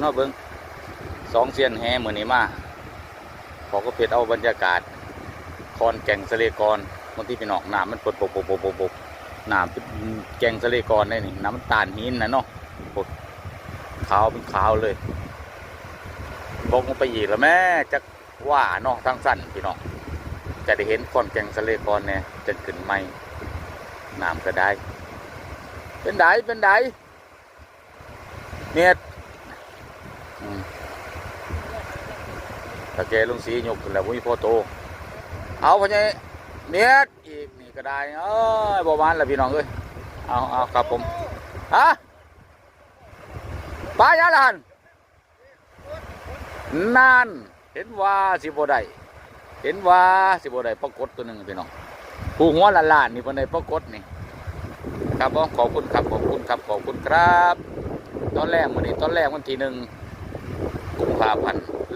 ເນາະ ເບິ່ງສອງຊຽນແຮ່ມື້ນີ້ມາ ຂໍກະເພັດເອົາບັນຍາກາດຄອນແກ່ງສະເລກອນ. ບາງທີພີ່ນ້ອງ ນ້ຳມັນປົບໆໆໆ ນ້ຳແກ່ງສະເລກອນໄດ໋ນີ້ ນ້ຳມັນຕ້ານຫີນນະເນາະ. ໂອ້ ຂາວເປັນຂາວເລີຍ. ຕົກລົງໄປອີກລະແມ້ ຈັກວ່າເນາະ ທາງຊັ້ນພີ່ນ້ອງ ຈະໄດ້ເຫັນຄອນແກ່ງສະເລກອນແດ່ ຈັ່ງຂຶ້ນໃໝ່. ນ້ຳກະໄດ້ ເປັນໃດ ເປັນໃດ ເມັດ ອືມ ຕາແກ່ລຸງສີຍົກຂຶ້ນແລ້ວ ບໍ່ມີພໍໂຕ. ເອົາ ພໍ່ໃຫຍ່ເມັດອີກນີ້ກະໄດ້. ເອີຍ ບໍ່ໝານລະພີ່ນ້ອງເອີຍ. ເອົາ ເອົາ ຄັບຜົມ. ຮະ ປາຫຍັງລະຫັ້ນ? ນັ້ນ ເຫັນວ່າຊິບໍ່ໄດ້ ເຫັນວ່າຊິບໍ່ໄດ້ປາກົດໂຕໜຶ່ງພີ່ນ້ອງ. ຜູ້ຫົວລ້ານໆນີ້ເພິ່ນໄດ້ປາກົດນີ້. ຄັບ ຂອບຄຸນຄັບ ຂອບຄຸນຄັບ ຂອບຄຸນຄັບ. ຕອນແລງມື້ນີ້ ຕອນແລງວັນທີໜຶ່ງ ກຸມພາພັນ ແລ